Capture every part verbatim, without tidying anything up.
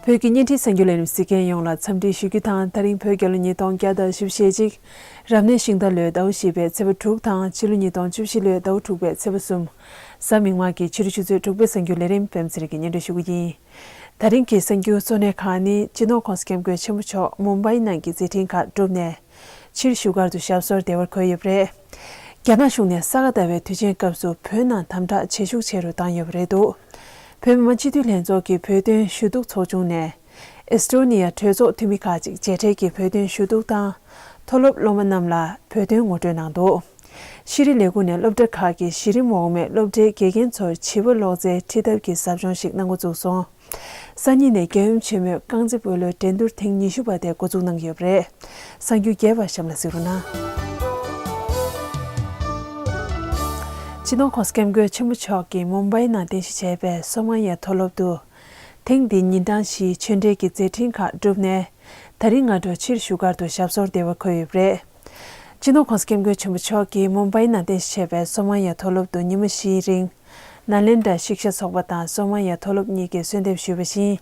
བོད་ཀྱི་བརྙན་འཕྲིན་གསར་འགྱུར་ལས་རིམ་གཟིགས་མཁན་ཡོངས་ལ་འཚམས་འདྲི་ཞུ་རྒྱུ་དང་། ད་རིང་བོད་རྒྱལ་ལོ་ཉིས་སྟོང་བརྒྱ་དང་བཞི་བཅུ་ཞེ་གཅིག་རབ་གནས་ཤིང་རྟ་ལོའི་ཟླ་བ་བཞི་པའི་ཚེས་པ་དྲུག་དང་། ཕྱི་ལོ་ཉིས་སྟོང་བཅུ་བཞི་ལོའི་ཟླ་བ་དྲུག་པའི་ཚེས་པ་གསུམ། གཟའ་མིག་དམར་གྱི་ཕྱི་དྲོ་ཆུ་ཚོད་དྲུག་པའི་གསར་འགྱུར་ལས་རིམ་པད་མ་ཚེ་རིང་གིས་སྙན་སྒྲོན་ཞུ་གི་ཡིན། ད་རིང་གི་གསར་འགྱུར་གཙོ་གནད་ཁག་ནི། སྤྱི་ནོར་༸གོང་ས་༸སྐྱབས་མགོན་ཆེན་པོ་མཆོག་མུམ་བྷའི་ནང་གི་མཛད་འཕྲིན་ཁག་བསྒྲུབས་ནས་ཕྱིར་བཞུགས་སྒར་དུ་ཞབས་སོར་བདེ་བར་འཁོད་ཡོད་པ་རེད། རྒྱ་ནག་གཞུང་ནས་ས་ག་ཟླ་བའི་དུས་ཆེན་སྐབས་སུ་བོད་ནང་དམ་དྲག་ཇེ་ཤུགས་ཆེ་རུ་བཏང་ཡོད་པ་རེད་འདུག་བོད་མི་མང་སྤྱི་འཐུས་ལྷན་ཚོགས་ཀྱི་བོད་དོན་ཞུ་གཏུག་ཚོགས་ཆུང་ནས། ཨེས་ཏོ་ནི་ཡ་གྲོས་ཚོགས་འཐུས་མི་ཁག་ཅིག་མཇལ་འཕྲད་ཀྱིས་བོད་དོན་ཞུ་གཏུག་དང་། མཐོ་སློབ་སློབ་མ་རྣམས་ལ་བོད་དོན་ངོ་སྤྲོད་གནང་འདུག་ཤེས་རིག་ལས་ཁུངས་ནས་སློབ་གྲྭ་ཁག་གི་གཞི་རིམ་འོག་མའི་སློབ་གྲྭའི་དགེ་རྒན་ཚོར་བྱིས་པ་ཀློག་རྩལ་ཁྲིད་ཐབས་ཀྱི་ཟབ་སྦྱོང་ཞིག་གནང་འགོ་བཙུགས་སོང་། སང་ཉིན་ནས་རྒྱལ་ཡུམ་ཆེན་མོའི་རྐང་རྩེད་སྤོ་ལོའི་འགྲན་བསྡུར་ཐེངས་ཉི་ཤུ་པ་དེ་འགོ་འཛུགས་གནང་གི་ཡོད་པ་རེད། གསར་འགྱུར་རྒྱས་པ་གཤམ་ལ་གཟིགས་རོགས་གནང་། སྤྱི་ནོར་༸གོང་ས་༸སྐྱབས་མགོན་ཆེན་པོ་མཆོག་གིས་མུམ་བྷའི་ནང་རྟེན་གཞི་བྱས་པའི་སོ་མ་ཡ་མཐོ་སློབ་ཏུ། ཐེངས་འདིའི་ཉིན་གྲངས་བཞིའི་ཆོས་འབྲེལ་གྱི་མཛད་འཕྲིན་ཁག་བསྒྲུབས་ནས། ད་རིང་སྔ་དྲོ་ཕྱིར་བཞུགས་སྒར་དུ་ཞབས་སོར་བདེ་བར་འཁོད་ཡོད་པ་རེད། སྤྱི་ནོར་༸གོང་ས་༸སྐྱབས་མགོན་ཆེན་པོ་མཆོག་གིས་མུམ་བྷའི་ནང་རྟེན་གཞི་བྱས་པའི་སོ་མ་ཡ་མཐོ་སློབ་ཏུ་ཉི་མ་བཞིའི་རིང་། ནཱ་ལེནྡྲ་ཤིག་ཤ་ཚོགས་པ་དང་སོ་མ་ཡ་མཐོ་སློབ་གཉིས་ཀས་གསོལ་འདེབས་ཞུས་པ་བཞིན།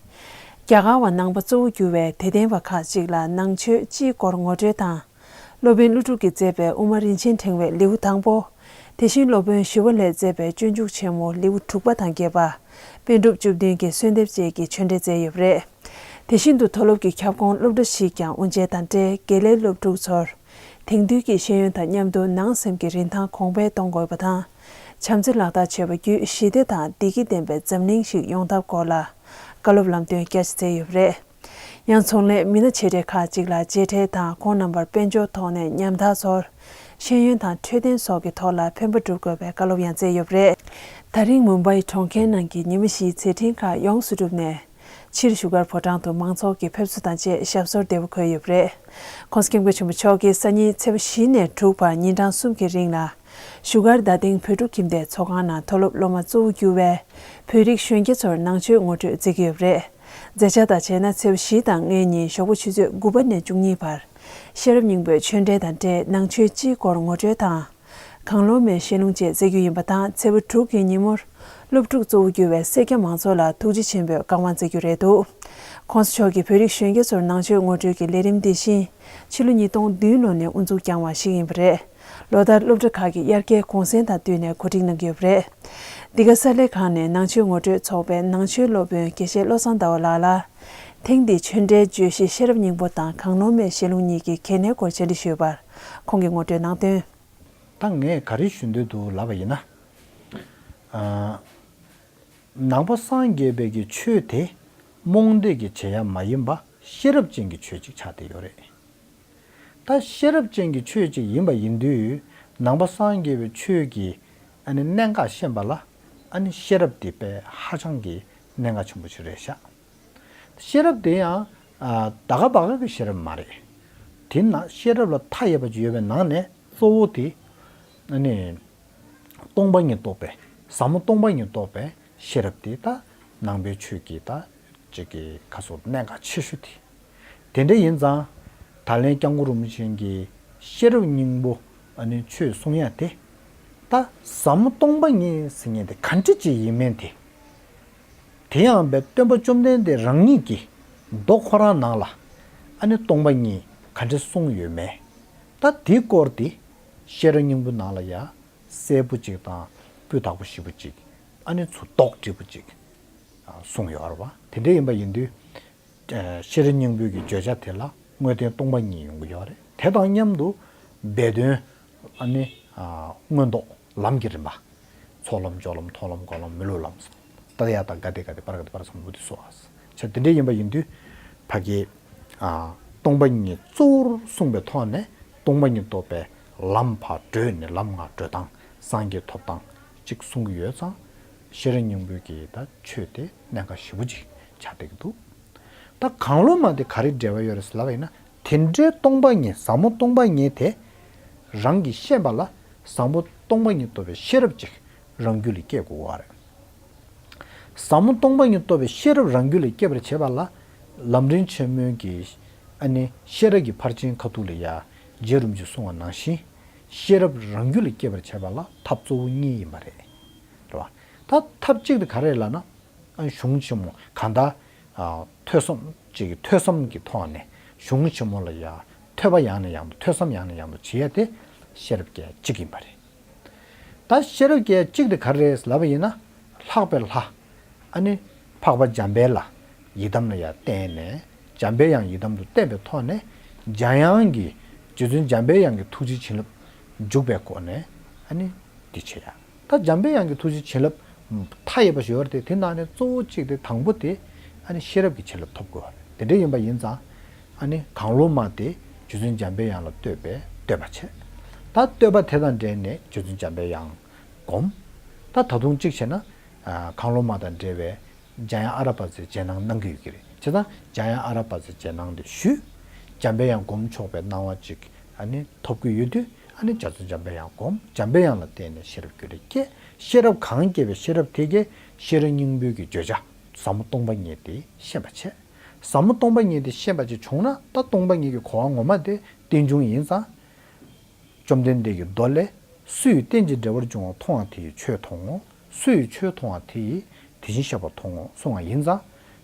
རྒྱ་གར་བ་ནང་པ་གཙོ་བོ་གྱུར་བའི་དད་ལྡན་པ་ཁག་ཅིག་ལ་ནང་ཆོས་སྤྱིའི་སྐོར་ངོ་སྤྲོད་དང་། སློབ་དཔོན་ཀླུ་སྒྲུབ་ཀྱིས་མཛད་པའི་དབུ་མ་རིན་ཆེན་ཕྲེང་བའི་ལེའུ་དང་པོ། དེ་བཞིན་སློབ་དཔོན་ཞི་བ་ལྷས་མཛད་པའི་སྤྱོད་འཇུག་ཆེན་མོ་ལེའུ་དྲུག་པ་དང་བརྒྱད་པ། པཎ་གྲུབ་བཅུ་བདུན་གྱི་གསོལ་འདེབས་བཅས་ཀྱི་ཆོས་འབྲེལ་མཛད་ཡོད་པ་རེད། དེ་བཞིན་དུ་མཐོ་སློབ་ཀྱི་ཁྱབ་ཁོངས་སློབ་གྲྭ་ཞིག་ཀྱང་དབུ་འབྱེད་དང་འབྲེལ་དགེ་ལས་སློབ་ཕྲུག་ཚོར། དེང་དུས་ཀྱི་ཤེས་ཡོན་དང་མཉམ་དུ་ནང་སེམས་ཀྱི་རིན་ཐང་གོང་འཕེལ་གཏོང་དགོས་པ་དང་། བྱམས་བརྩེ་ལག་བསྟར་བྱེད་པ་བརྒྱུད་ཞི་བདེ་དང་བདེ་སྐྱིད་ལྡན་པའི་འཛམ་གླིང་ཞིག་ཡོང་ཐབས་སྐོར་ལ། བཀའ་སློབ་ལམ་སྟོན་རྒྱ་ཆེ་མཛད་ཡོད་པ་རེད། ཡང་ཚོང་ལས་མི་སྣ་ཆེ་གྲས་ཁག་ཅིག་ལ་མཇལ་འཕྲད་དང་ཁོང་རྣམ་པར་དཔལ་འབྱོར་ཐོག་ནས་ཉམ་ཐག་ཚོར། ཤེས་ཡོན་དང་འཕྲོད་བསྟེན་སོགས་ཀྱི་ཐོག་ལ་ཕན་པ་སྒྲུབ་དགོས་པའི་བཀའ་སློབ་ཡང་སྩལ་ཡོད་པ་རེད། ད་རིང་མུམ་བྷའི་གྲོང་ཁྱེར་ནང་གི་ཉི་མ་བཞིའི་མཛད་འཕྲིན་ཁག་ཡོངས་སུ་གྲུབ་ནས། ཕྱིར་བཞུགས་སྒར་ཕོ་བྲང་དུ་མང་ཚོགས་ཀྱི་ཕེབས་བསུ་དང་བཅས་ཞབས་སོར་བདེ་བོ་འཁོད་ཡོད་པ་རེད། ༸གོང་ས་༸སྐྱབས་མགོན་ཆེན་པོ་མཆོག་གིས་སང་ཉིན་ཚེས་པ་བཞི་ནས་དྲུག་བར་ཉིན་གྲངས་གསུམ་གྱི་རིང་ལ། བཞུགས་སྒར་རྡ་སྟེང་བོད་ཕྲུག་ཁྱིམ་སྡེའི་ཚོགས་ཁང་ནང་མཐོ་སློབ་སློབ་མ་གཙོ་བོ་གྱུར་བའི་བོད་རིགས་གཞོན་སྐྱེས་ཚོར་ནང་ཆོས་ངོ་སྤྲོད་མཛད་ཀྱི་ཡོད་པ་རེད། མཛད་འཆར་ལྟར་བྱས་ན་ཚེས་པ་བཞི་དང་ལྔའི་ཉིན་ཞོགས་པ་ཆུ་ཚོད་དགུ་པ་ནས་བཅུ་གཉིས་བར། ཤེས་རབ་སྙིང་པོའི་ཆོས་འབྲེལ་དང་འབྲེལ་ནང་ཆོས་སྤྱིའི་སྐོར་ངོ་སྤྲོད་དང་། གང་བློ་མེད་ཞལ་ལུང་བཅས་མཛད་རྒྱུ་ཡིན་པ་དང་། ཚེས་པ་དྲུག་གི་ཉིན་མོར་སློབ་ཕྲུག་གཙོ་བོ་གྱུར་བའི་སེར་སྐྱ་མང་ཚོགས་ལ་ཐུགས་རྗེ་ཆེན་པོས་བཀའ་དབང་སྩལ་རྒྱུ་རེད་འདུག ༸གོང་ས་མཆོག་གིས་བོད་རིགས་གཞོན་སྐྱེས་ཚོར་ནང་ཆོས་ངོ་སྤྲོད་ཀྱི་ལས་རིམ་འདི་བཞིན་ཕྱི་ལོ་ཉིས་སྟོང་བདུན་ལོ་ནས་དབུ་འཛུགས་བསྐྱངས་བ་ཞིག་ཡིན་པ་རེད། ལོ་ལྟར་སློབ་གྲྭ་ཁག་གིས་དབྱར་ཁའི་གུང་སེང་དང་བསྟུན་ནས་གོ་སྒྲིག་གནང་གི་ཡོད་པ་རེད། འདི་ག་གསར་ལས་ཁང་ནས་ནང་ཆོས་ངོ་སྤྲོད་ཚོགས་པའི་ནང་ཆོས་སློབ་དཔོན་དགེ་བཤེས་བློ་བཟང་ཟླ་བ་ལགས་ལ། ཐེངས་འདིའི་ཆོས་འབྲེལ་བརྗོད་གཞི་ཤེས་རབ་སྙིང་པོ་དང་གང་བློ་མེད་ཞལ་ལུང་གཉིས་ཀྱི་གལ་གནད་སྐོར་བཅར་འདྲི་ཞུས་པར། ཁོང་གིས་ངོ་སྤྲོད་གནང་དོན། ད་ངས་ག་རེ་ཞུ་འདོད་འདུག་ལབ་པ་ཡིན་ན། ཨ། ནང་པ་སངས་རྒྱས་པའི་གི་ཆོས་དེ་རྨོངས་དད་ཀྱི་བྱེད་ཡ་མ་ཡིན་པ་ཤེས་རབ་ཅན་གྱི་ཆོས་ཅིག་ཆགས་བསྡད་ཡོད་རེད། ད་ཤེས་རབ་ཅན་གྱི་ཆོས་ཅིག་ཡིན་པ་ཡིན་དུས་ནང་པ་སངས་རྒྱས་པའི་ཆོས་ཀྱི་ཨ་ནི་གནད་འགག་ཤེས་པ་ལ་ཨ་ནི་ཤེས་རབ་དེ་དཔེ་ཧ་ཅང་གི་གནད་འགག་ཆེན་པོ་ཅིག་རེད་ཤག་ཤེས་རབ་དེ་ཡང་ད་ག་བ་ག་གི་ཤེས་རབ་མ་རེད། དེ་ན་ཤེས་རབ་ལ་མཐའ་ཡས་པ་ཅིག་ཡོད་པའི་ནང་ནས་གཙོ་བོ་དེ་ཨ་ནི། སྟོང་པ་ཉིད་རྟོགས་པའི་ཟབ་མོ་སྟོང་པ་ཉིད་རྟོགས་པའི་ཤེས་རབ་དེ་ད་ནང་པའི་ཆོས་ཀྱི་ད་ཅིག་གི་ཁ་སོགས་གནད་འགག་ཆེ་ཤོས་དེ། དེ་འདྲ་ཡིན་ཙང་ད་ལན་སྐྱབས་མགོན་རིན་པོ་ཆེ་གིས་ཤེས་རབ་སྙིང་པོ་ཨ་ནི་ཆོས་གསུང་ཡ་དེ་ད་ཟབ་མོ་སྟོང་པ་ཉིད་ཟེར་མཁན་དེ་ག་འདྲ་ཅིག་ཡིན་མིན་དེ། དེ་ཡང་བའི་སྟོན་པ་བཅོམ་ལྡན་འདས་རང་ཉིད་ཀྱི་མདོ་ཁོ་རང་ནང་ལ་ཨ་ནི་སྟོང་པ་ཉིད་ག་འདྲ་གསུངས་ཡོད་མེད་ད་དེའི་སྐོར་དེ་ཤེས་རབ་སྙིང་པོ་ནང་ལ་ཡ། གསལ་པོ་ཅིག་དང་སྤུས་དག་པོ་ཞེ་པོ་ཅིག་ཨ་ནི་ཚུར་རྡོག་བྲིས་པོ་ཅིག་གསུངས་ཡོད་རེད་བ། དེ་འདྲ་ཡིན་པ་ཡིན་དུས་ཤེས་རབ་སྙིང་པོའི་གི་བརྗོད་བྱ་དེ་ལ་དངོས་བསྟན་སྟོང་པ་ཉིད་ཡོང་གི་ཡོད་རེད། དེ་དང་མཉམ་དུ་སྦས་དོན་ཨ་ནི་མངོན་རྟོགས་ལམ་གྱི་རིམ་པ། ཚོགས་ལམ་སྦྱོར་ལམ་ཐོག་ལམ་འགོག་ལམ་མི་སློབ་ལམ། ཏདྱ་ཐཱ་ག་ཏེ་ག་ཏེ་པར་ག་ཏེ་པར་སམ་བུ་ཏི་སྭཱ་ཧཱ། བྱས་དེ་འདྲ་ཡིན་པ་ཡིན་དུས་ཕ་གི་སྟོང་པ་ཉིད་གཙོ་བོར་གསུངས་པའི་ཐོག་ནས་སྟོང་པ་ཉིད་རྟོགས་པའི་ལམ་ཕར་བགྲོད་ནས་ལམ་ལྔ་བགྲོད་སྟངས་སངས་རྒྱས་ཐོབ་སྟངས་གཅིག་གསུང་གི་ཡོད་ཙང་། ཤེས་རབ་སྙིང་པོའི་གི་ད་ཆོས་དེ་གནད་འགག་ཞེ་པོ་ཅིག་ཆགས་བསྡད་ཀྱི་འདུག་ད་གང་བློ་མ་དེ་ག་རེ་འབྲེལ་བ་ཡོད་རེད་ཟེར་ལབ་པ་ཡིན་ན། དེ་འདྲའི་སྟོང་པ་ཉིད་ཟབ་མོ་སྟོང་པ་ཉིད་དེ་རང་གིས་ཤེས་པ་ལ་ཟབ་མོ་སྟོང་པ་ཉིད་རྟོགས་པའི་ཤེས་རབ་ཅིག་རང་རྒྱུད་ལ་སྐྱེ་དགོས་པ་རེད། ཟབ་མོ་སྟོང་པ་ཉིད་རྟོགས་པའི་ཤེས་རབ་རང་རྒྱུད་ལ་སྐྱེ་བར་བྱེད་པ་ལ་ལམ་རིམ་ཆེན་མོའི་གི་ཨ་ནི་ཤེས་རབ་ཀྱི་ཕར་ཕྱིན་ཁ་ཐུག་ལ་ཡ་རྗེ་རིན་པོ་ཆེས་གསུངས་པ་ནང་བཞིན་ཤེས་རབ་རང་རྒྱུད་ལ་སྐྱེ་བར་བྱེད་པ་ལ་ཐབས་གཙོ་བོ་གཉིས་ཡིན་པ་རེད། རེད་བ། ད་ཐབས་གཅིག་དེ་ག་རེ་ལབ་ན། ཨ་གཞུང་ཆེན་མོ་གང་ལྟར་ ཨ། ཐོས་བསམ་ཅིག་གི་ཐོས་བསམ་གྱི་ཐོག་ནས་གཞུང་ཆེན་མོ་ལ་ཡ་ཐོས་པ་ཡང་ནས་ཡང་དུ་ཐོས་བསམ་ཡང་ནས་ཡང་དུ་བྱེད་ཡ་དེ་ཤེས་རབ་བརྒྱད་གཅིག་ཡིན་པ་རེད། ད་ཤེས་རབ་བརྒྱད་གཅིག་དེ་ག་རེ་རེད་ལབ་པ་ཡིན་ན། ལྷག་པའི་ལྷ། ཨ་ནི་འཕགས་པ་འཇམ་དཔལ་ལ་ཡི་དམ་ལ་ཡ་བརྟེན་ནས། འཇམ་པའི་དབྱངས་ཡི་དམ་དུ་བརྟེན་པའི་ཐོག་ནས་འཇམ་དབྱངས་ཀྱི་རྗེ་བཙུན་འཇམ་པའི་དབྱངས་ཀྱི་ཐུགས་རྗེའི་བྱིན་རླབས་འཇུག་པའི་སྒོ་ནས་ཨ་ནི་འདི་བྱེད་ཡ། ད་འཇམ་པའི་དབྱངས་ཀྱི་ཐུགས་རྗེའི་བྱིན་རླབས་མཐའ་ཡས་པ་ཞིག་ཡོད་རེད་དེ། དེ་ནང་ནས་གཙོ་བོ་གཅིག་དེ་དང་པོ་དེ་ཨ་ནི་ཤེས་རབ་ཀྱི་བྱིན་རླབས་ཐོབ་དགོས་པ་རེད། དེ་འདྲ་ཡིན་པ་ཡིན་ཙང་ཨ་ནི་གང་བློ་མ་དེ་རྗེ་བཙུན་འཇམ་པའི་དབྱངས་ལ་བསྟོད་པའི་བསྟོད་པ་བྱས། ད་བསྟོད་པ་དེ་དང་འབྲེལ་ནས་རྗེ་བཙུན་འཇམ་པའི་དབྱངས་སྒོམ། ད་ད་དུང་གཅིག་བྱས་ན། ཨ། གང་བློ་མ་དང་འབྲེལ་བའི་འཇམ་དབྱངས་ཨ་ར་པ་ཙའི་རྗེས་གནང་གནང་གི་ཡོད་ཀྱི་རེད། བྱས་ཙང་འཇམ་དབྱངས་ཨ་ར་པ་ཙའི་རྗེས་གནང་དེ་ཞུས། འཇམ་པའི་དབྱངས་སྒོམ་ཆོག་པའི་སྣང་བ་ཅིག་ཨ་ནི་ཐོབ་ཀྱི་ཡོད་དུས། ཨ་ནི་རྗེ་བཙུན་འཇམ་པའི་དབྱངས་སྒོམ། འཇམ་པའི་དབྱངས་ལ་བརྟེན་ནས་ཤེས་རབ་རྒྱུད་ལ་སྐྱེས། ཤེས་རབ་གང་སྐྱེས་པའི་ཤེས་རབ་དེ་གས་ཤེས་རབ་སྙིང་པོའི་གི་བརྗོད་བྱ་ཟབ་མོ་སྟོང་པ་ཉིད་དེ་ཤེས་པ་བྱས། ཟབ་མོ་སྟོང་པ་ཉིད་དེ་ཤེས་པ་ཅིག་བྱུང་ན། ད་སྟོང་པ་ཉིད་ཀྱི་གོ་བ་ངོ་མ་དེ་རྟེན་འབྱུང་ཡིན་ཙང་། བཅོམ་ལྡན་འདས་ཀྱི་མདོ་ལས། སུ་ཡི་རྟེན་ཅིང་འབྲེལ་བར་འབྱུང་བ་མཐོང་བ་དེ་ཡིས་ཆོས་མཐོང་ངོ་། སུ་ཡི་ཆོས་མཐོང་བ་དེ་ཡིས་དེ་བཞིན་གཤེགས་པ་མཐོང་ངོ་གསུང་བ་ཡིན་ཙང་།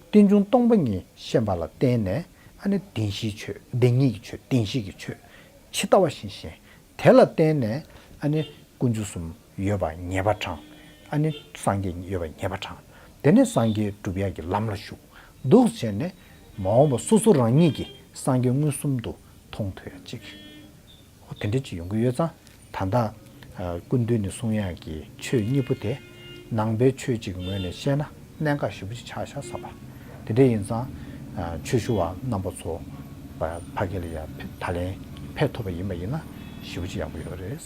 རྟེན་འབྱུང་སྟོང་པ་ཉིད་ཤེས་པ་ལ་བརྟེན་ནས་ཨ་ནི་བདེན་བཞིའི་ཆོས། བདེན་གཉིས་ཀྱི་ཆོས། བདེན་བཞི་གི་ཆོས་ཇི་ལྟ་བ་བཞིན་ཤེས། དེ་ལ་བརྟེན་ནས་ཨ་ནི་དཀོན་མཆོག་གསུམ་ཡོད་པ་ངེས་པ་དྲངས། ཨ་ནི་སངས་རྒྱས་ཡོད་པ་ངེས་པ་དྲངས། དེ་ནས་སངས་རྒྱས་སྒྲུབ་ཡག་གི་ལམ་ལ་ཞུགས། འདུག་བྱས་ནས་མ་འོངས་པ་སོ་སོ་རང་ཉིད་ཀྱིས་སངས་རྒྱས་མངོན་སུམ་དུ་མཐོང་ཐུབ་ཡ་གཅིག་འོ་དེ་འདྲ་ཅིག་ཡོང་གི་ཡོད་ཙང་། ད་ལྟ་ཨ་སྐུ་མདུན་ནས་གསུང་ཡག་གི་ཆོས་གཉིས་པོ་དེ་ནང་པའི་ཆོས་གཅིག་གི་ངོས་ནས་བཤད་ན་གནད་འགག་ཞེ་པོ་ཅིག་ཆགས་ཤག་བསམ་པ། དེ་འདྲ་ཡིན་ཙང་། ཨ་ཆོས་ཞུ་བ་རྣམ་པ་ཚོ་ཕ་ཕ་གི་ལ་ཡ་ད་ལན་ཕེབས་ཐུབ་པ་ཡིན་པ་ཡིན་ན་ཞེ་པོ་ཅིག་ཡག་པོ་ཡོད་རེད།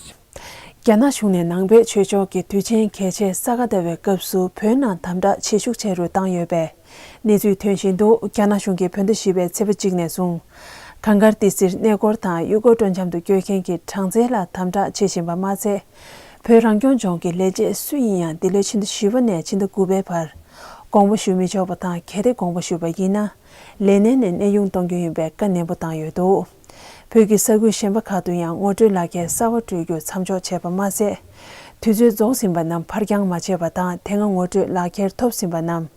རྒྱ་ནག་གཞུང་ནས་ནང་པའི་ཆོས་ཕྱོགས་ཀྱི་དུས་ཆེན་གལ་ཆེ་ས་ག་ཟླ་བའི་སྐབས་སུ་བོད་ནང་དམ་དྲག་ཇེ་ཤུགས་ཆེ་རུ་བཏང་ཡོད་པའི་གནས་ཚུལ་ཐོན་བཞིན་འདུག་རྒྱ་ནག་གཞུང་གིས་བོད་ཟླ་བཞི་པའི་ཚེས་པ་གཅིག་ནས་བཟུང་གངས་དཀར་ཏི་སེར་གནས་སྐོར་དང་ཡུལ་སྐོར་སྤྲོ་འཆམ་དུ་སྐྱོད་མཁན་གྱི་གྲངས་ཚད་ལ་དམ་དྲག་བྱེད་བཞིན་པ་མ་ཚད། བོད་རང་སྐྱོང་ལྗོངས་ཀྱི་ལས་བྱེད་སུ་ཡིན་ཡང་འདི་ལོའི་ཕྱི་ཟླ་བཞི་པ་ནས་ཕྱི་ཟླ་དགུ་པའི་བར་དགོངས་པ་ཞུ་མི་ཆོག་པ་དང་། གལ་ཏེ་དགོངས་པ་ཞུས་པ་ཡིན་ན། ལས་གནས་ནས་གནས་དབྱུང་གཏོང་རྒྱུ་ཡིན་པའི་བཀའ་ནན་པོ་བཏང་ཡོད་འདུག་བོད་ཀྱི་ས་ཁུལ་གཞན་པ་ཁག་ཏུ་ཡང་ངོ་སྤྲོད་ལག་ཁྱེར་གསར་པ་སྤྲོད་རྒྱུ་མཚམས་འཇོག་བྱས་པ་མ་ཟད། དུས་ཚོད་རྫོགས་ཟིན་པ་རྣམས་ཕར་འགྱངས་མ་བྱས་པ་དང་། དེ་སྔ་ངོ་སྤྲོད་ལག་ཁྱེར་ཐོབ་ཟིན་པ་རྣམས་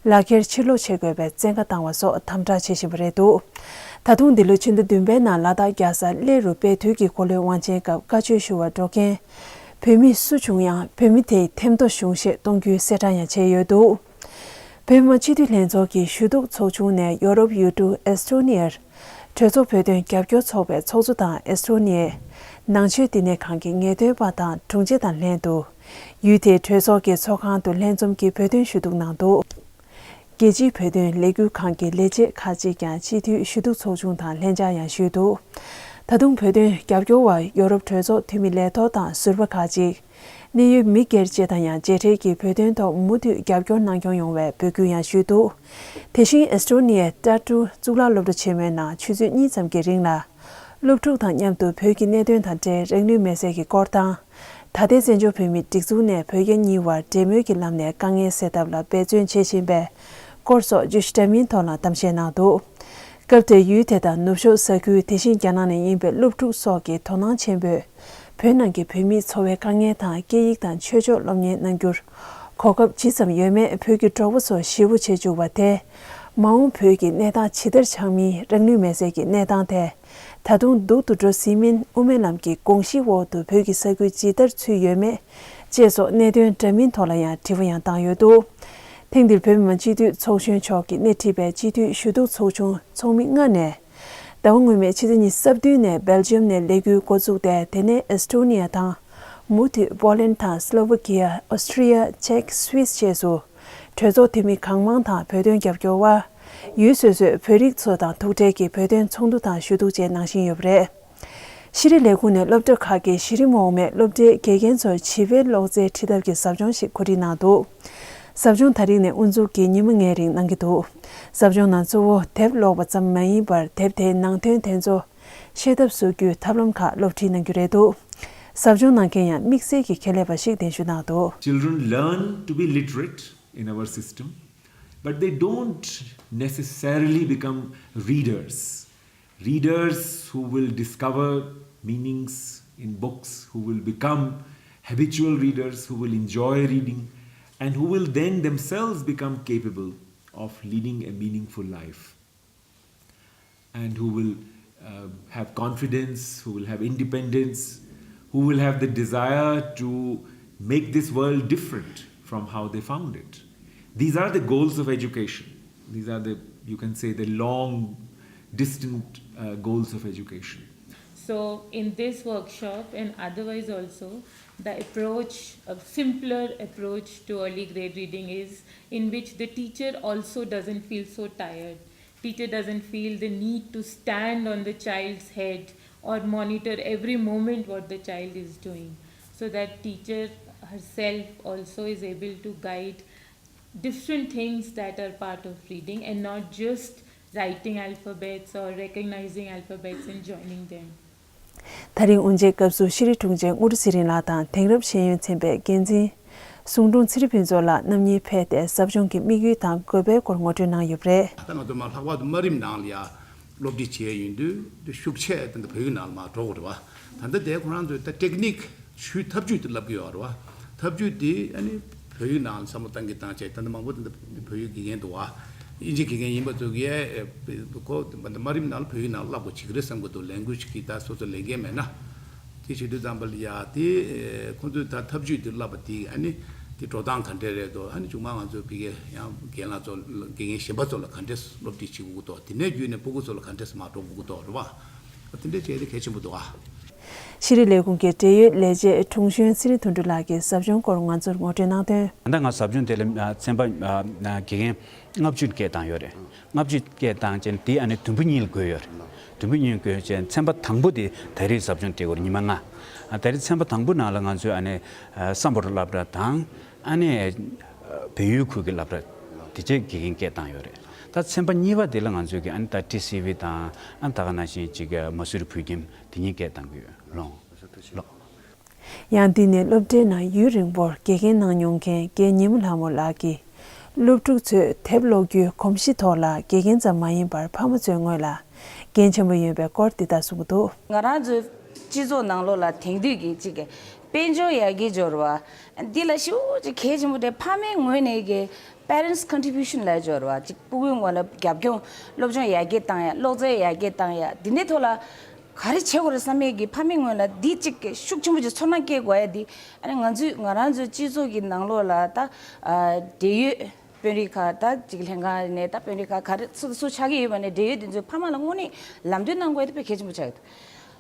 ལག་ཁྱེར་ཕྱིར་སློག་བྱེད་དགོས་པའི་བཙན་བཀའ་བཏང་བ་སོགས་དམ་དྲག་བྱེད་བཞིན་པ་རེད་འདུག་ད་དུང་འདི་ལོའི་ཕྱི་ཟླ་བདུན་པའི་ནང་ལ་དྭགས་རྒྱལ་ས་གླེ་རུ་དཔལ་དུས་ཀྱི་འཁོར་ལོའི་དབང་ཆེན་སྐབས་བཀའ་ཆོས་ཞུ་བར་འགྲོ་མཁན་བོད་མི་སུ་བྱུང་ཡང་། བོད་མི་དེས་ཐེམ་ཐོ་གཞུང་བཞེས་གཏོང་རྒྱུའི་གསལ་བསྒྲགས་ཡང་བྱས་ཡོད་འདུག་བོད་མི་མང་སྤྱི་འཐུས་ལྷན་ཚོགས་ཀྱི་ཞུ་གཏུག་ཚོགས་ཆུང་ནས་ཡོ་རོབ་ཡུལ་གྲུ་ཨེ་སི་ཊོ་ནི་ཡར་གྲོས་ཚོགས་བོད་དོན་རྒྱབ་སྐྱོར་ཚོགས་པའི་ཚོགས་གཙོ་དང་ཨེ་སི་ཊོ་ནི་ཡའི་ནང་ཆོས་བསྟི་གནས་ཁང་གི་ངེས་སྟོན་པ་དང་དྲུང་ཆེ་དང་ལྷན་དུ། ཡུལ་དེའི་གྲོས་ཚོགས་ཀྱི་ཚོགས་ཁང་དུ་ལྷན་འཛོམས་ཀྱིས་བོད་དོན་ཞུ་གཏུག་གནང་འདུག་རྒྱལ་སྤྱིའི་བོད་དོན་ལས་འགུལ་ཁང་གི་ལས་བྱེད་ཁག་ཅིག་ཀྱང་སྤྱི་འཐུས་ཞུ་གཏུག་ཚོགས་ཆུང་དང་ལྷན་བཅར་ཡང་ཞུས་འདུག་ད་དུང་བོད་དོན་རྒྱབ་སྐྱོར་བ་ཡོ་རོབ་གྲོས་ཚོགས་འཐུས་མི་ལས་ཐོག་དང་ཟུར་པ་ཁག་ཅིག་གནད་ཡོད་མི་སྒེར་བཅས་དང་ཡང་མཇལ་འཕྲད་ཀྱིས་བོད་དོན་ཐོག་མུ་མཐུད་རྒྱབ་སྐྱོར་གནང་སྐྱོང་ཡོང་བའི་འབོད་སྐུལ་ཡང་ཞུས་འདུག་དེ་བཞིན་ཨེ་སི་ཊོ་ནི་ཡའི་ཏྲ་ཀྲུ་གཙུག་ལག་སློབ་གྲྭ་ཆེན་མོའི་ནང་ཆུ་ཚོད་གཉིས་ཙམ་གྱི་རིང་ལ་སློབ་ཕྲུག་དང་མཉམ་དུ་བོད་ཀྱི་གནད་དོན་དང་འབྲེལ་རང་ལུས་མེར་སྲེག་གི་སྐོར་དང་། ད་ལྟའི་བཙན་བྱོལ་བོད་མིའི་སྒྲིག་འཛུགས་ནས་བོད་རྒྱ་གཉིས་བར་འབྲེལ་མོལ་གྱི་ལམ་ནས་དཀའ་ངལ་སེལ་ཐབས་ལ་འབད་བརྩོན་བྱེད་བཞིན་པའི་སྐོར་སོགས་བརྗོད་གཞི་འདྲ་མིན་ཐོག་ལ་གཏམ་བཤད་གནང་འདུག་སྐབས་དེར་ཡུལ་དེ་དང་ནུབ་ཕྱོགས་ས་ཁུལ། དེ་བཞིན་རྒྱ་ནག་ནས་ཡིན་པའི་སློབ་ཕྲུག་སོགས་ཀྱིས་དོ་སྣང་ཆེན་པོས་བོད་ནང་གི་བོད་མིའི་འཚོ་བའི་དཀའ་ངལ་དང་། སྐད་ཡིག་དང་ཆོས་ཕྱོགས་སློབ་གཉེར་གནང་རྒྱུར་གོ་སྐབས་ཇི་ཙམ་ཡོད་མེད། བོད་ཀྱི་གྲོགས་པོ་ཚོ་ཞེ་པོ་བྱེད་བཅུག་པ་དེས་མ་འོངས་བོད་ཀྱི་གནས་སྟངས་ཇི་ལྟར་ཆགས་མིན། རང་ལུས་མེར་སྲེག་གི་གནས་སྟངས་དེ་ད་དུང་སྡུག་ཏུ་འགྲོ་སྲིད་མིན། དབུ་མའི་ལམ་གྱི་དགོངས་གཞི་འོག་ཏུ་བོད་ཀྱི་ས་ཁུལ་ཇི་ལྟར་ཚུད་ཡོད་མེད་བཅས་སོགས་གནད་དོན་འདྲ་མིན་ཐོག་ལ་ཡང་དྲི་བ་ཡང་བཏང་ཡོད་འདུག་ཐེངས་འདིར་བོད་མི་མང་སྤྱི་འཐུས་ཚོགས་གཞོན་མཆོག་གིས་སྣེ་ཁྲིད་པའི་སྤྱི་འཐུས་ཞུ་གཏུག་ཚོགས་ཆུང་ཚོགས་མི་ལྔ་ནས། ཟླ་བ་སྔོན་མའི་ཕྱི་ཚེས་ཉི་ཤུ་རྩ་བདུན་ནས་སྦེལ་ཇི་ཡམ་ནས་ལས་འགུལ་འགོ་བཙུགས་ཏེ། དེ་ནས་ཨེ་སི་ཊོ་ནི་ཡ་དང་། མུ་མཐུད་པོ་ལན་དང་སི་ལོ་ཝ་ཀི་ཡ། ཨོ་སི་ཀྲི་ཡ། ཅེཀ། སུད་སི་བཅས་སུ། གྲོས་ཚོགས་འཐུས་མི་གང་མང་དང་བོད་དོན་རྒྱབ་སྐྱོར་བ། ཡུལ་སོ་སོའི་བོད་རིགས་ཚོ་དང་ཐུག་འཕྲད་ཀྱིས་བོད་དོན་ཚོགས་འདུ་དང་ཞུ་གཏུག་བཅས་གནང་བཞིན་ཡོད་པ་རེད། ཤེས་རིག་ལས་ཁུངས་ནས་སློབ་གྲྭ་ཁག་གི་གཞི་རིམ་འོག་མའི་སློབ་གྲྭའི་དགེ་རྒན་ཚོར་བྱིས་པའི་ཀློག་རྩལ་ཁྲིད་ཐབས་ཀྱི་ཟབ་སྦྱོང་ཞིག་གོ་སྒྲིག་གནང་འདུག་ཟབ་སྦྱོང་ད་རེས་ནས་དབུ་འཛུགས་ཀྱིས་ཉི་མ་ལྔའི་རིང་གནང་གི་འདུག་ཟབ་སྦྱོང་ནང་གཙོ་བོ་དེབ་ཀློག་པ་ཙམ་མ་ཡིན་པར། དེབ་དེའི་ནང་དོན་དེ་ཚོ་ཤེས་ཐབས་བཟོ་རྒྱུའི་ཐབས་ལམ་ཁག་སློབ་ཁྲིད་གནང་རྒྱུ་རེད་འདུག་ཟབ་སྦྱོང་གནང་མཁན་ཡང་དམིགས་བསལ་གྱི་ཁྱད་ལས་པ་ཞིག་གདན་ཞུ་གནང་འདུག Children learn to be literate in our system, but they don't necessarily become readers. Readers who will discover meanings in books, who will become habitual readers, who will enjoy reading, and who will then themselves become capable of leading a meaningful life, and who will uh, have confidence, who will have independence, who will have the desire to make this world different from how they found it. These are the goals of education. These are the, you can say, the long, distant uh, goals of education. So, in this workshop and otherwise also, the approach, a simpler approach to early grade reading is in which the teacher also doesn't feel so tired. Teacher doesn't feel the need to stand on the child's head or monitor every moment what the child is doing, so that teacher herself also is able to guide different things that are part of reading and not just writing alphabets or recognizing alphabets and joining them. ད་རིང་དབུ་འབྱེད་སྐབས་སུ་ཤེས་རིག་དྲུང་ཆེ་དངུལ་ཁྲི་ཚེ་རིང་ལགས་དང་དེང་རབས་ཤེས་ཡོན་ཚན་པའི་འགན་འཛིན་ཟུང་དྲུང་ཚེ་རིང་ཕུན་ཚོགས་ལགས་རྣམ་གཉིས་ཕེབས་ཏེ་ཟབ་སྦྱོང་གི་དམིགས་ཡུལ་དང་དགོས་པའི་སྐོར་ངོ་སྤྲོད་གནང་ཡོད་པ་རེད། ད་ང་ཚོ་མ་ལྷག་པར་དུ་དམའ་རིམ་ནང་ལ་ཡ་སློབ་ཁྲིད་བྱས་ཡོང་དུས་དེ་ཤུགས་ཆེ་དེ་འདྲ་བོད་ཡིག་ནང་ལ་མར་འགྲོ་དགོས་རེད་བ། ད་ལྟ་དེ་ཁོ་རང་ཚོས་ད་ཊེག་ནིག་ཞུས་ཐབས་ཇུས་དེ་བསླབ་ཀྱི་ཡོད་རེད་བ། ཐབས་ཇུས་དེ་ཨ་ནི་བོད་ཡིག་ནང་བསམ་བློ་བཏང་གི་བཏང་བྱས་ད་ལྟ་མང་པོ་ད་ལྟ་བོད་ཡིག་དགེ་རྒན་འདུག་བ། དབྱིན་ཇི་དགེ་རྒན་ཡིན་པ་ཚོ་གིས་ཁོ་ད་ལྟ་དམའ་རིམ་ནང་ལ་བོད་ཡིག་ནང་བསླབ་དགོས་བྱེད་ཀྱི་རེད་བསམ་གྱི་འདུག་ལས་འགུལ་ཞིག་གིས་ད་སོ་སོ་ལས་འགན་མེད་ན། དེ་བྱེད་དུས་ཙམ་པ་ལ་ཡ་དེ་ཁོང་ཚོས་ད་ཐབས་ཇུས་དེ་བསླབ་པ་དེ་ཨ་ནི་དེ་འགྲོ་སྟངས་ག་འདྲས་རེད་དོ། ཨ་ནི་མཇུག་མ་ང་ཚོ་ཕ་གི་ཡང་རྒན་ལགས་ཚོ་དགེ་རྒན་གཞན་པ་ཚོ་ལ་ག་འདྲས་སློབ་ཁྲིད་བྱེད་དགོས་ཀྱི་འདུག་དེ་ནས་བརྒྱུད་ནས་སྤུ་གུ་ཚོ་ལ་ག་འདྲས་མར་འགྲོ་དགོས་ཀྱི་འདུག་རེད་བ། དེ་འདྲས་བྱས་དེ་གལ་ཆེན་པོ་འདུག་ཨ། ཤེས་རིག་ལས་ཁུངས་ཀྱི་འབྲེལ་ཡོད་ལས་བྱེད་དྲུང་གཞོན་ཚེ་རིང་དོན་གྲུབ་ལགས་ཀྱིས་ཟབ་སྦྱོང་སྐོར་ང་ཚོར་ངོ་སྤྲོད་གནང་དོན། ད་ལྟ་ང་ཟབ་སྦྱོང་དེ་ལ་ཚན་པ་དགེ་རྒན་ལྔ་བཅུ་སྐད་བཏང་ཡོད་རེད། ལྔ་བཅུ་སྐད་བཏང་ཅན་དེ་ཨ་ནི་དུམ་བུ་གཉིས་ལ་བགོས་ཡོད་རེད། དུམ་བུ་གཉིས་བགོས་ཅན་ཚན་པ་དང་པོ་དེ་ད་རེས་ཟབ་སྦྱོང་སྤྲད་སྐོར་ཉི་མ་ལྔ། ད་རེས་ཚན་པ་དང་པོ་ནང་ལ་ང་ཚོས་ཨ་ནི་སམ་བྷོ་ཊ་སློབ་གྲྭ་དང་ཨ་ནི་བལ་ཡུལ་ཁུལ་གྱི་སློབ་གྲྭ་དེ་བཅས་དགེ་རྒན་སྐད་བཏང་ཡོད་རེད། ད་ཚན་པ་གཉིས་པ་དེ་ལ་ང་ཚོས་ཀྱི་ཨ་ནི་ད་ཊི་སི་ཝི་དང་ཨ་ནི་ད་ག་ནང་བཞིན་ཅིག་མ་སུ་རི་བོད་ཁྱིམ་དེ་གཉིས་སྐད་བཏང་གི་ཡོད་ལོང་ལོ། ཡང་འདི་ནས་སློབ་གྲྭའི་ནང་ཡུན་རིང་པོར་དགེ་རྒན་གནང་མྱོང་མཁན་རྒན་ཉི་མ་ལྷ་མོ་ལགས་ཀྱིས། སློབ་ཕྲུག་ཚོས་དེབ་ཀློག་རྒྱུའི་གོམས་གཤིས་ཐོག་ལ་དགེ་རྒན་ཙམ་མ་ཡིན་པར་ཕ་མ་ཚོའི་ངོས་ལ་འགན་ཆེན་པོ་ཡོད་པའི་སྐོར་འདི་ལྟར་གསུང་གི་འདུག་ང་རང་ཚོའི་སྤྱི་ཚོགས་ནང་ལོགས་ལ་དེང་དུས་ཀྱི་གཅིག་གི་དཔལ་འབྱོར་ཡར་རྒྱས་འབྱོར་བ་འདི་ལ་ཞེ་པོ་ཅིག་གལ་ཆེན་པོ་དེ་ཕ་མའི་ངོས་ནས་ཀྱི་parents contribution ལ་འབྱོར་བ་གཅིག་སྤུ་གུའི་ངོས་ལ་རྒྱབ་སྐྱོར་སློབ་སྦྱོང་ཡར་རྒྱས་བཏང་ཡ་གློག་རྩལ་ཡར་རྒྱས་བཏང་ཡ་འདི་འདྲའི་ཐོག་ལ། ག་རེ་བྱེད་དགོས་རེད་བསམ་ཡས་ཀྱི་ཕ་མའི་ངོས་ལ་འདི་གཅིག་གི་ཤུགས་ཆེན་པོ་ཅིག་ཚོར་སྣང་སྐྱེ་དགོས་ཡ་འདི་ཨ་ནི་ང་ཚོས་ང་རང་ཚོའི་སྤྱི་ཚོགས་ཀྱི་ནང་ལོགས་ལ་ད་འབྲེལ་ཡོད་དཔོན་རིགས་ཁག་ད་གཅིག་ལྷན་ཁང་ནས་ད་དཔོན་རིགས་ཁག་ག་རེ་སུ་སུ་ཆགས་ཀྱི་ཡོད་པ་ནས་འབྲེལ་ཡོད་དེ་ཚོས་ཕ་མ་ལ་དངོས་གནས་ལམ་སྟོན་གནང་དགོས་ཡ་དེ་དཔེ་གལ་ཆེན་པོ་ཆགས་ཡོད།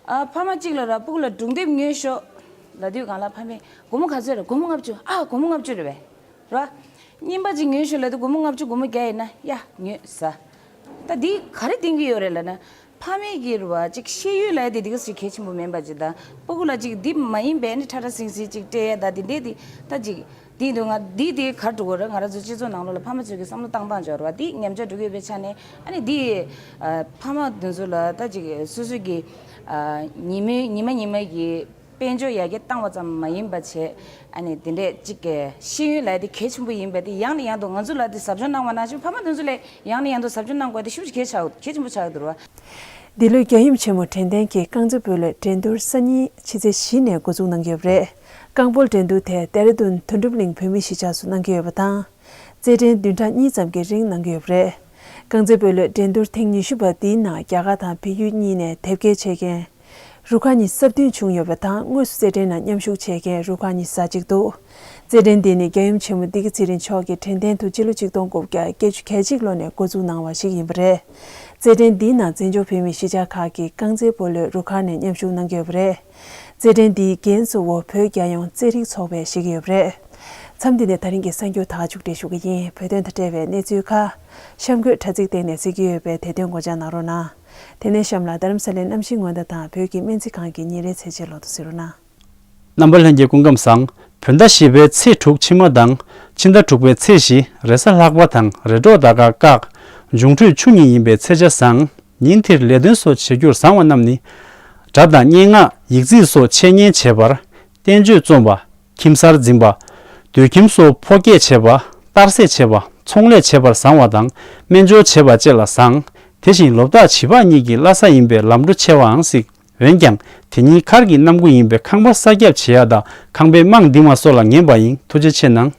ཨ་ཕ་མ་གཅིག་ལ་ར་སྤུ་གུ་ལ་སྒྲུང་དེབ་ཉོས་ཤོག་ལབ་དུས་སྒང་ལ་ཕ་མས་སྒོར་མོ་ག་ཚོད་རེད། སྒོར་མོ་ལྔ་བཅུ། ཨ་སྒོར་མོ་ལྔ་བཅུ་རེད་པས། ར། རྙིང་པ་ཅིག་ཉོས་ཤོག་ལབ་དུས་སྒོར་མོ་ལྔ་བཅུ་སྒོར་མོ་བརྒྱ་ཡིན་ན་ཡ་ཉོས་ཟ། ད་འདི་ག་རེ་བསྟན་གྱི་ཡོད་རེད་ལབ་ན། ཕ་མས་ཀྱི་རུ་བ་ཅིག་ཤེས་ཡོན་ལབ་ཡ་དེ་འདི་ག་ཞིག་གལ་ཆེན་པོ་མིན་པ་ཅིག་དང་སྤུ་གུ་ལ་ཅིག་འདི་མ་ཡིན་པའི་ནི་ཁྲ་ཁྲ་སིང་སིང་ཅིག་སྤྲད་ཡ་ད་འདི་འདྲས་དེ་ད་ཅིག་འདི་འདུག་ང་འདི་དེ་ག་རེ་འགྲོ་གི་རེད། ང་རང་ཚོ་སྤྱི་ཚོགས་ནང་ལོགས་ལ་ཕ་མ་ཚོས་ཀྱི་བསམ་བློ་བཏང་སྟངས་འབྱོར་བ་འདི་ཉམས་ཆག་འགྲོ་གི་ཡོད་པའི་ཆ་ནས་ཨ་ནི་འདི་ཕ་མ་འདི་ཚོ་ལ་ད་ཅིག་སོ་སོ་གི་ཉི་མའི་ཉི་མ་ཉི་མ་གི་དཔལ་འབྱོར་ཡར་རྒྱས་བཏང་བ་ཙམ་མ་ཡིན་པ་བྱས། ཨ་ནི་དེ་འདྲས་གཅིག་གི་ཤེས་ཡོན་ལབ་ཡ་དེ་གལ་ཆེན་པོ་ཡིན་པས་དེ་ཡང་ནས་ཡང་དུ་ང་ཚོ་ལ་དེ་ཟབ་སྦྱོང་གནང་བ་ནང་བཞིན་ཕ་མ་དེ་ཚོ་ལ་ཡང་ནས་ཡང་དུ་ཟབ་སྦྱོང་གནང་དགོས་དེ་ཤུགས་ཆེ་གལ་ཆེན་པོ་ཆགས་འདུག་བ། འདི་ལོའི་རྒྱལ་ཡུམ་ཆེན་མོ་དྲན་རྟེན་གྱི་རྐང་རྩེད་སྤོ་ལོའི་འགྲན་བསྡུར་སང་ཉིན་ཕྱི་ཚེས་བཞི་ནས་འགོ་འཛུགས་གནང་གི་ཡོད་པ་རེད། རྐང་སྤོལ་འགྲན་བསྡུར་དེ་ཏེ་རེ་ཏུན་དོན་གྲུབ་གླིང་བོད་མིའི་གཞིས་ཆགས་སུ་གནང་གི་ཡོད་པ་དང་། རྩེད་འགྲན་བདུན་ཕྲག་གཉིས་ཙམ་གྱི་རིང་གནང་གི་ཡོད་པ་རེད། རྐང་རྩེད་སྤོ་ལོའི་འགྲན་བསྡུར་ཐེངས་ཉི་ཤུ་པ་འདིའི་ནང་རྒྱ་གར་དང་བལ་ཡུལ་གཉིས་ནས་དེབ་སྐྱེལ་བྱེད་མཁན་རུ་ཁག་གཉིས་སྲ་བརྟན་བྱུང་ཡོད་པ་དང་དངོས་སུ་རྩེད་འགྲན་ནང་མཉམ་ཞུགས་བྱེད་མཁན་རུ་ཁག་གཉིས་ཟ་གཅིག་འདུག་རྩེད་འགྲན་འདི་ནི་རྒྱལ་ཡུམ་ཆེན་མོ་བདེ་སྐྱིད་ཚེ་རིང་མཆོག་གི་དྲན་རྟེན་དུ་སྤྱི་ལོ་ཆིག་སྟོང་དགུ་བརྒྱ་བརྒྱད་ཅུ་གྱ་གཅིག་ལོ་ནས་འགོ་འཛུགས་གནང་བ་ཞིག་ཡིན་པ་རེད། རྩེད་འགྲན་འདིའི་ནང་བཙན་བྱོལ་བོད་མིའི་གཞིས་ཆགས་ཁག་གི་རྐང་རྩེད་སྤོ་ལོའི་རུ་ཁག་ནས་མཉམ་ཞུགས་གནང་གི་ཡོད་པ་རེད། རྩེད་འགྲན་འདིའི་འགན་གཙོ་བོ་བོད་རྒྱལ་ཡོངས་རྩེད་རིགས་ཚོགས་པས་བཞེས་ཀྱི་ཡོད་པ་རེད། མཚམས་འདི་ནས་ད་རིང་གི་གསར་འགྱུར་ད་མཇུག་སྒྲིལ་ཞུ་གི་ཡིན། བོད་དོན་དང་འབྲེལ་བའི་གནས་ཚུལ་ཁག་གཤམ་འཁོད་དྲ་ཚིགས་སྟེང་ནས་གཟིགས་ཀྱི་ཡོད་པས་དེ་དོན་སྐོར་བྱང་གནང་རོགས་གནང་། དེ་ནས་གཤམ་ལ་རྡ་རམ་ས་ལའི་གནམ་གཤིས་སྔོན་བརྡ་དང་བོད་ཀྱི་སྨན་རྩིས་ཁང་གི་ཉིན་རེའི་ཚེས་ཆའི་ལོ་ཐོ་གཟིགས་རོགས་གནང་། རྣམ་པ་ལྷན་རྒྱས་སྐུ་ཁམས་བཟང་། བོད་ཟླ་བཞི་པའི་ཚེས་དྲུག་ཕྱི་མ་དང་ཕྱི་ཟླ་དྲུག་པའི་ཚེས་བཞི་རེས་གཟའ་ལྷག་པ་དང་རེས་གྲོགས་ཟླ་སྐར་བཀག་འབྱུང་འཕྲོད་ཆུ་གཉིས་ཡིན་པའི་ཚེས་ཆ་བཟང་། ཉིན་དེར་ལས་དོན་སོགས་བྱེད་རྒྱུར་བཟང་བ་རྣམས་ནི། སྒྲ་དང་སྙན་ངག་ཡིག་རྩིས་སོགས་འཆད་ཉན་བྱེད་པར། བསྟན་བཅོས་རྩོམ་པ། ཁྱིམ་གསར་འཛིན་པ། སྡོད་ཁྱིམ་སོགས་ཕོ་སྐྱེས་བྱེད་པ། གཏར་སྲེག་བྱེད་པ། ཚོང་ལས་བྱེད་པར་བཟང་བ་དང་སྨན་སྦྱོར་བྱེད་པ་བཅས་ལ་བཟང་། དེ་བཞིན་ལོ་རྟགས་བྱིས་པ་གཉིས་ཀྱི་བླ་གཟའ་ཡིན་པས་ལམ་འགྲོ་ཆེ་བའང་སྲིད། འོན་ཀྱང་དེ་ཉིན་མཁར་གྱི་གནམ་སྒོ་ཡིན་པས་ཁང་པ་ས་རྒྱབ་བྱེད་ཡ་དང་ཁང་པའི་རྨང་འདིང་བ་སོགས་ལ་ངན་པ་ཡིན། ཐུགས་རྗེ་ཆེ་གནང་།